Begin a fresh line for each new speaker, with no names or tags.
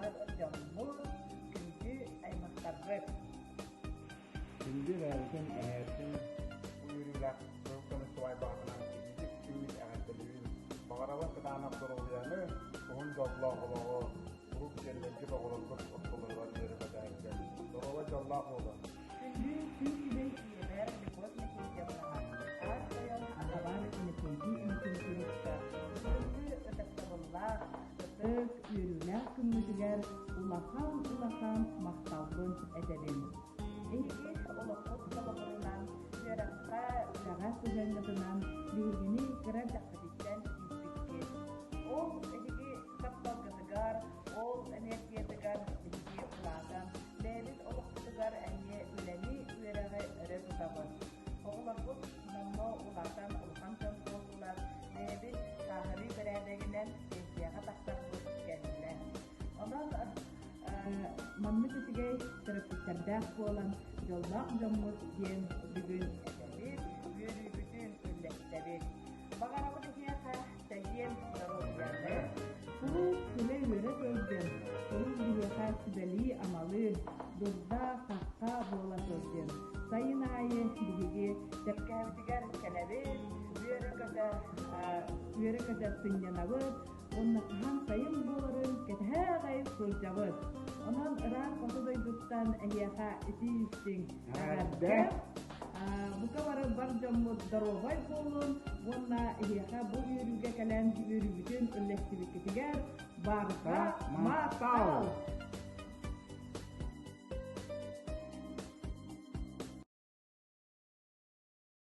Бары дьоммут, күндү аймахтарбыт!
Күндү эбээбитин, эһээбитин бу үөрүүлээх кыһыл көмүс сыбаайбаҕытынан итиитик-истиҥник эҕэрдэлиибин! Баҕарабын кытаанах доруобуйаны, уһун дьоллоох олоҕу, куруук сиэннэргит, оҕолоргут ортолоругар үөрэ-көтө Доруобай дьоллоох буолун!
Күндү күн күбэй ийэбэр Любовь Иннокентьевнаҕа, Аар тойон аҕабар Иннокентий Иннокентьевичка бүгүҥҥү ытыктабыллаах, ытык, үөрүүлээх күммүтүгэр улахан-улахан махталбын этэбин. Эһиги олоххут холобурунан, үөрэххэ, үлэҕэ сыһыаҥҥытынан биһигини кыра эрдэхпититтэн ииппиккит. Ол эһиги тапталгытыгар, ол энергиятыгар биһиги улаатан, бэйэбит олохпутугар эмиэ үлэни, үөрэҕи өрө тутабыт. Оҕолорбут номнуо улаатан улахан дьон буоллулар, бэйэбит сааһырыы бэрээдэгинэн пенсияҕа тахсарбыт кэллэ. Онон маннык үчүгэй төрөппүттэрдээх буолан дьоллоох дьоммут диэн бүгүн этэбит, үөрүүбүтүн үллэстэбит. Баҕарабыт эһиэхэ чэгиэн доруобуйаны, куруук күлэ-үөрэ сылдьын, куруук биһиэхэ сүбэлии-амалыы, дурда-хахха буола сылдьын. Сайын аайы биһиги тэлгэһэбитигэр кэлэбит, үөрэ-көтө, үөрэ-көтө сынньанабыт, уонна хаһан сайын буоларын кэтэһэ аҕай сылдьабыт. Онон ыраах хоту дойдуттан эһиэхэ итии-истиҥ эҕэрдэ! Бука бары бар дьоммут доруобай буолун уонна эһиэхэ бу үөрүүгэ кэлэн үөрүүбүтүн үллэстибиккитигэр барҕа махтал!